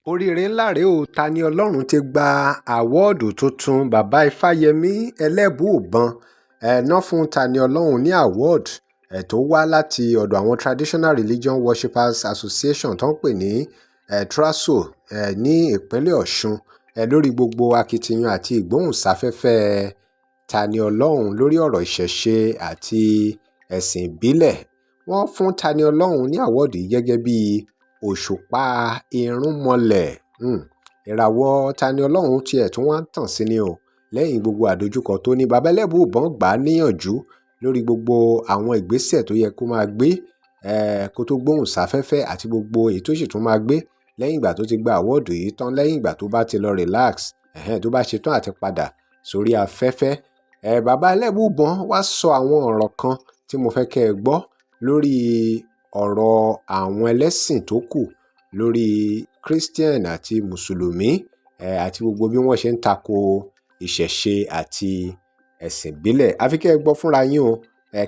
Oríire ńlá rèé o. Ta-ni-Ọlọ́run ti gba àwọ́ọ̀dù tuntun. Bàbá Ifáyẹmi Elébùíbọn ná fún Ta-ni-Ọlọ́run ní award tó wá láti ọ̀dọ̀ àwọn Traditional Religion Worshippers Association tó ń pè ní TRASO ní ìpínlẹ̀ Ọ̀ṣun, lórí gbogbo akitiyan àti ìgbóhùnsáfẹ́fẹ́ Ta-ni-Ọlọ́run lórí ọ̀rọ̀ ìṣẹ̀ṣe àti ẹ̀sìn ìbílẹ̀. Wọ́n fún Ta-ni-Ọlọ́run ní award yìí gẹ́gẹ́ bí òṣùpá irúnmọlẹ̀. Ìràwọ̀ Ta-ni-Ọlọ́run tiẹ̀ tún wá ń tàn sí ni o lẹ́yìn gbogbo àdojúkọ tó ní. Bàbá Ẹlẹ́bùúbọn gbà á níyànjú lórí gbogbo àwọn ìgbésẹ̀ tó yẹ kó máa gbé kó tó gbóhùn sáfẹ́fẹ́, àti gbogbo èyí tó sì tún máa gbé lẹ́yìn ìgbà tó ti gba award yìí tán, lẹ́yìn ìgbà tó bá ti lọ relax, tó bá ṣe tán àti padà sórí afẹ́fẹ́. Bàbá Ẹlẹ́bùúbọn wá sọ àwọn ọ̀rọ̀ kan tí mo fẹ́ kẹ́ ẹ gbọ́ lórí ọ̀rọ̀ àwọn ẹlẹ́sìn tó kù, lórí Christian àti Mùsùlùmí, àti gbogbo bí wọ́n ṣe ń tako ìṣẹ̀ṣe àti ẹ̀sìn ìbílẹ̀. Àfi kẹ́ ẹ gbọ́ fúnra yín o,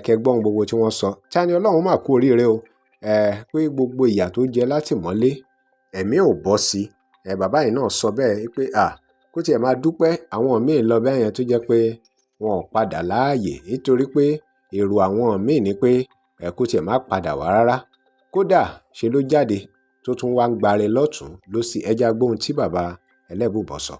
kẹ́ ẹ gbọ́ ohun gbogbo tí wọ́n sọ. Ta-ni-Ọlọ́run mà kú oríire o, pé gbogbo ìyà tó jẹ látìmọ́lé, ẹ̀mí ò bọ́ sí. Bàbá yìí náà sọ bẹ́ẹ̀ pé à kó tiẹ̀ máa dúpẹ́. Àwọn míì lọ bẹ́ẹ̀ yẹn tó jẹ́ pé wọn ò padà láàyè, nítorí pé èrò àwọn míì ni pé kó tiẹ̀ má padà wá rárá. Kódà ṣe ló jáde tó tún wá ń gbáre lọ́tùn lósì. Ẹ jẹ́ á gbọ́ ohun tí bàbá Ẹlẹ́bùúbọn sọ.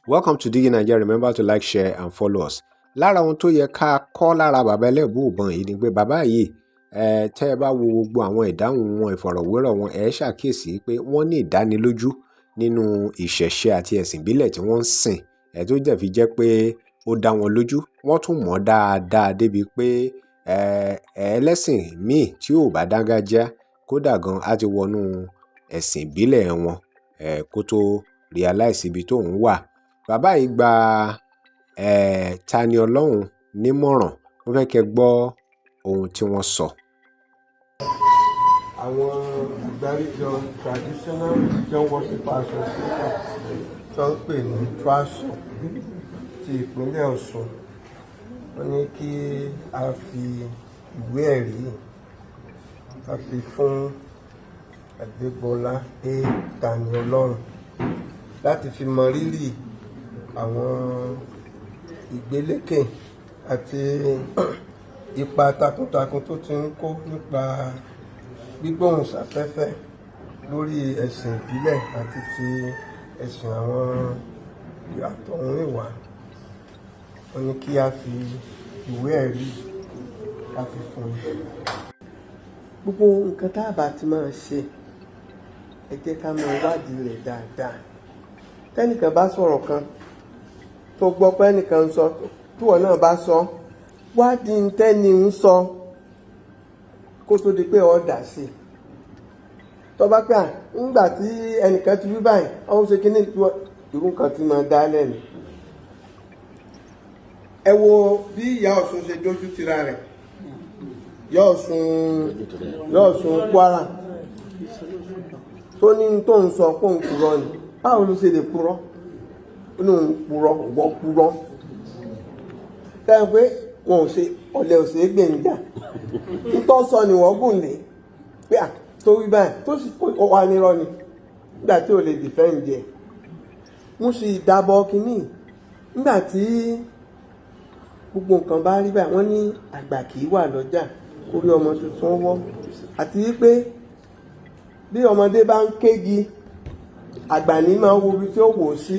Welcome to Digi Naija. Remember to like, share and follow us. Lára ohun tó yẹ ká kọ́ lára bàbá Ẹlẹ́bùúbọn yìí ni pé bàbá yìí, tẹ́ ẹ bá wo gbogbo àwọn ìdáhùn wọn, ìfọ̀rọ̀wérọ̀ wọn, ẹ ṣàkíyèsí pé wọ́n ní ìdánilójú nínú ìṣẹ̀ṣe àti ẹ̀sìn ìbílẹ̀ tí wọ́n ń sìn, tó dẹ̀ fi jẹ́ pé ó dá wọn lójú. Wọ́n tún mọ̀ dáadáa débi pé ẹlẹ́sìn míì tí ò bá dángájíá, kódà gan á ti wọnú ẹ̀sìn ìbílẹ̀ wọn kó tó realize ibi tóun wà. Bàbá yìí gba Ta-ni-Ọlọ́run nímọ̀ràn. Mo fẹ́ kẹ́ gbọ́ ohun tí wọ́n sọ. Àwọn àgbáríjọ Traditional Religion Worshipper Association tó ń pè ní TRASO ti ìpínlẹ̀ Ọ̀ṣun, wọ́n ní kí a fi ìwé ẹ̀rí a fi fún Adégbọlá A. Tani-Ọlọ́run láti fi mọ rírì àwọn ìgbélékè àti ipa takuntakun tó ti ń kó nípa gbígbóhùnsáfẹ́fẹ́ lórí ẹ̀sìn ìbílẹ̀ àti ti ẹ̀sìn àwọn àtọ̀húnrìnwá. Wọ́n ní kí a fi ìwé ẹ̀rí ká fi fún un. Gbogbo nǹkan tá a bá ti máa ṣe, ẹ jẹ́ ká máa wádìí rẹ̀ dáadáa. Tẹ́nìkan bá sọ̀rọ̀ kan tó gbọ́ pé ẹnìkan ń sọ, tíwọ náà bá sọ, wádìí ń tẹ́ni ń sọ kó tó di pé ọ dà sí i. Tó bá pẹ́ à ńgbà tí ẹnìkan ti wí báyìí, ọ̀hún ṣe kínní irú nǹkan tí máa dá lẹ́nu. Ẹ wo bí ìyá Ọ̀ṣun ṣe dójú tira rẹ̀. Ìyá Ọ̀ṣun, ìyá Ọ̀ṣun Kwara, tó ní tó ń sọ pé òun purọ́ ni. Báwo ló ṣe lè purọ́? Ó ní òun purọ́, òun purọ́. Kẹ́hìn pé wọn ò ṣe ọ̀lẹ, ò ṣe é gbè ń jà. Ntọ́ sọ ni wọ́n gùn lé pé à tó wí báyìí, tó sì wà nírọ́ ni nígbà tí ò lè defend ẹ̀. Mo sì dábọ̀ kínní nígbà tí gbogbo nǹkan bá rí báyìí. Wọ́n ní àgbà kì í wà lọ́jà kórí ọmọ tuntun wọ́, àti wípé bí ọmọdé bá ń kégi, àgbà ní máa wo ibi tí ó wò ó sí,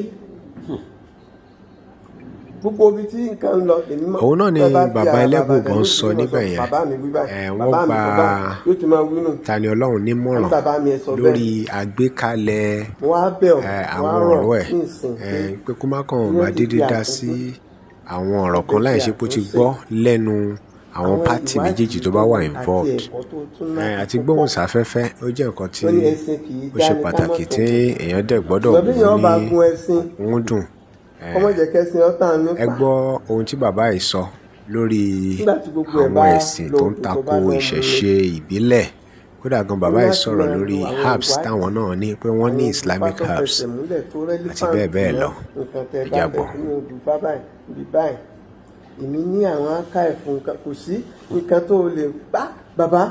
gbogbo ibi tí nǹkan ń lọ. Èmi mọ̀. Òun náà ni bàbá Ẹlẹ́bùúbọn sọ níbẹ̀ yẹn. Bàbá mi wí báyìí, Wọ́n bàbá mi gba sọ báyìí, yóò ti máa wí nù. Ta-ni-Ọlọ́run nímọ̀ràn Bàbá mi ẹ sọ bẹ́ẹ̀. lórí àgbékalẹ̀ Mo wá bẹ̀ ọ́, mo wá àwọn rọ̀ ọ̀rọ̀ ẹ̀, ní ìsìn pé pé kó má kàn wọ́n máa ti dédé di dá àtúntò. sí àwọn ọ̀rọ̀ kan láì ṣe pé ó ti Àtúnṣe. gbọ́ lẹ́nu àwọn Àwọn party ìwádìí méjèèjì tó bá wà àti involved. ẹ̀kọ́ tó tún láti Àti kọ́. gbóhùnsáfẹ́fẹ́, ó jẹ́ nǹkan tí Wọ́n ní ẹṣin kì í ó ṣe dáni ká má pàtàkì tí tún. èèyàn dẹ̀ gbọ́dọ̀ Ṣùgbọ́n bí mú èèyàn bá ní gun ẹṣin, òkúndùn. kó má jẹ́ kẹ́ṣin ó tàn nípa. Ẹ gbọ́ ohun tí bàbá yìí sọ. lórí Nígbà tí gbogbo ẹ̀ àwọn bá ẹ̀sìn lọ tó ń odò tó tako bá lọ mumi, ìṣẹ̀ṣe ìbílẹ̀. Kódà gan, o bàbá ní yìí láti sọ̀rọ̀ máa lórí lo àwọn herbs ìwádìí, táwọn náà ní pé wọ́n ní àwọn odù Ifá Islamic tó herbs fẹsẹ̀ múlẹ̀, tó àti relevant bẹ́ẹ̀ bẹ́ẹ̀ mọ́ lọ. nǹkan tẹ́ Ẹ bá já fẹ́ gbọ́. Nínú odù Ifá báyìí, ibi báyìí, èmi ní àwọn archive fún nǹkan. Kò sí nǹkan tó lè bá bàbá.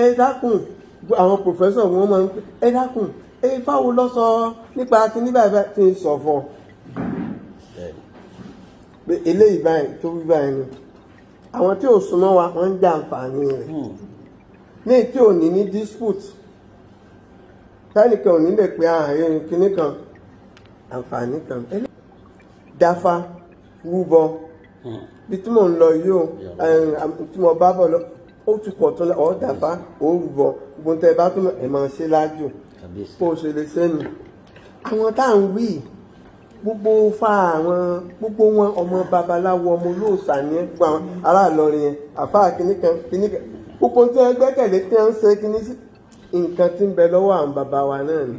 Ẹ dákun, àwọn professor wọn máa ń pè, ẹ dákun, ẹ fáwo lọ sọ nípa kíní báyìí báyìí tí ń sọ fún ọ pé eléyìí báyìí tó wí báyìí ni. Àwọn tí ò súnmọ́ wa, wọ́n ń jẹ àǹfààní rẹ̀ ní tí ò ní ní dispute, tẹ́nìkan ò ní lè pe ààyè kínní kan, àǹfààní kan dáfá rúbọ. Bí tí mò ń lọ yìí o, tí mo bá bọ̀ lọ, ó ti pọ̀ tó ọ̀ dáfá ó rúbọ. Gbogbo tẹ́ bá tún ẹ̀ máa ṣe lájò bó o ṣe lè ṣe nù. Àwọn tá à ń wí gbogbo fa, àwọn gbogbo wọn, ọmọ babaláwo, ọmọ olóòṣà ni ẹ. Gbogbo àwọn ará Ìlọrin yẹn, àfáà kìnnìkan kìnnìkan, gbogbo tí wọn gbẹ́kẹ̀lé, tí wọn ń ṣe kìnnì sí nǹkan tí ń bẹ lọ́wọ́ àwọn bàbá wa náà ni.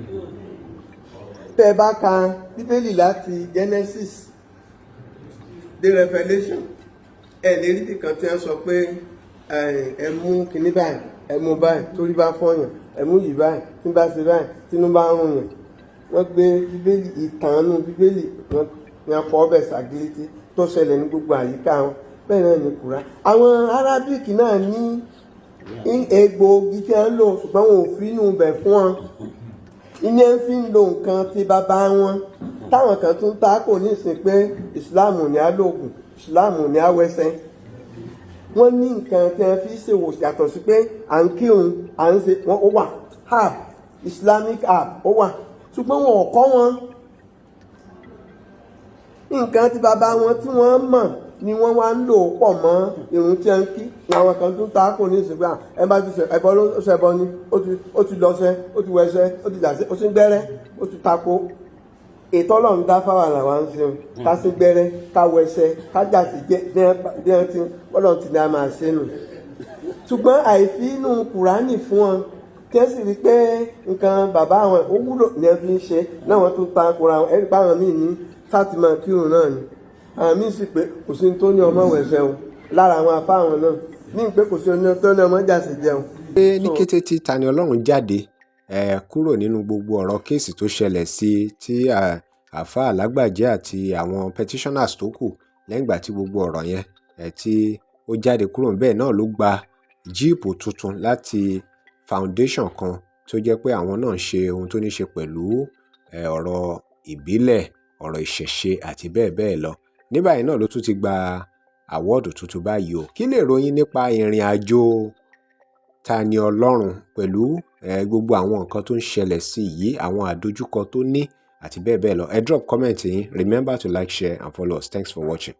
Tẹ́ ẹ bá ka Bíbélì láti Genesis dé Revelation, ẹ lè rí nìkan tí wọ́n sọ pé ẹ mú kinní báyìí, ẹ mú báyìí torí bá fọyàn, ẹ mú yìí báyìí tí bá ṣe báyìí, tínú bá ń rùn yàn. Wọ́n gbé Bíbélì, ìtàn Bíbélì wọn ni wọ́n kọ́ ọbẹ̀ ṣàgìlítì tó ṣẹlẹ̀ ní gbogbo àyíká wọn. Bẹ́ẹ̀ náà ní Kùrá. Àwọn Arabic náà ní egbòogi tí wọ́n ń lò, ṣùgbọ́n wọn ò fi inú bẹ̀ fún wọn. Ìní ẹ̀ fi ń lo nǹkan tí bàbá wọn, táwọn kan tún ta kò ní ìsìn pé Ìsìláàmù ní á lògùn, Ìsìláàmù ní á wẹsẹ̀. Wọ́n ní nǹkan tí wọ́n fi ṣèwòsàn yàtọ̀ sí pé à ń kírun, à ń ṣe wọ́n. Ó wà, herb, Islamic herb ó wà, ṣùgbọ́n wọn ò kọ́ wọn. Nǹkan tí bàbá wọn tí wọ́n mọ̀ ni wọ́n wá ń lò pọ̀ mọ́ irun tí wọ́n ń kí. Àwọn kan tún ta kò ní ìsìnkú ẹ bá ti ṣe ẹbọ ló ṣẹbọ ni, ó ti lọ́ṣẹ, ó ti wẹṣẹ, ó ti dàsí, ó ti ń gbẹ́rẹ́, ó ti tako ètò Ọlọ́run dá fáwọn làwọn ń ṣe. Ká sí gbẹ́rẹ́, ká wẹṣẹ, ká jàsí jẹ́ bí wọ́n ti Ọlọ́run ti ní a máa ṣe nù. Ṣùgbọ́n àìfi inú Kùránì fún wọn, kí ẹ sì rí i pé nǹkan bàbá àwọn ó wúlò ní ẹ fi ń ṣe náà, wọ́n tún ta kura wọn. Ẹ̀rí pé àwọn míì ní sátìmọ̀ kírun náà ni. Àwọn míì sì pé kò sí tó ní ọmọ wẹ̀ṣẹ̀ o lára àwọn afá àwọn náà ní pé kò sí tó ní ọmọ jàsí jẹun. Pé ní kété tí Tani Olohun jáde kúrò nínú gbogbo ọ̀rọ̀ case tó ṣẹlẹ̀ sí tí àáfàá Lágbàjì àti àwọn petitioners tó kù, lẹ́yìn ìgbà tí gbogbo ọ̀rọ̀ yẹn tí ó jáde kúrò níbẹ̀ náà, ló gba jeep tuntun láti foundation kan tó jẹ́ pé àwọn náà ń ṣe ohun tó ní ṣe pẹ̀lú ọ̀rọ̀ ìbílẹ̀, ọ̀rọ̀ ìṣẹ̀ṣe àti bẹ́ẹ̀ bẹ́ẹ̀ lọ. Ní báyìí náà ló tún ti gba award tuntun báyìí o. Kí lè ròyìn nípa ìrìn àjò Tani Olohun pẹ̀lú gbogbo àwọn nǹkan tó ń ṣẹlẹ̀ sí yìí, àwọn àdojúkọ tó ní àti bẹ́ẹ̀ bẹ́ẹ̀ lọ? Ẹ drop comment yín. Remember to like, share and follow us. Thanks for watching.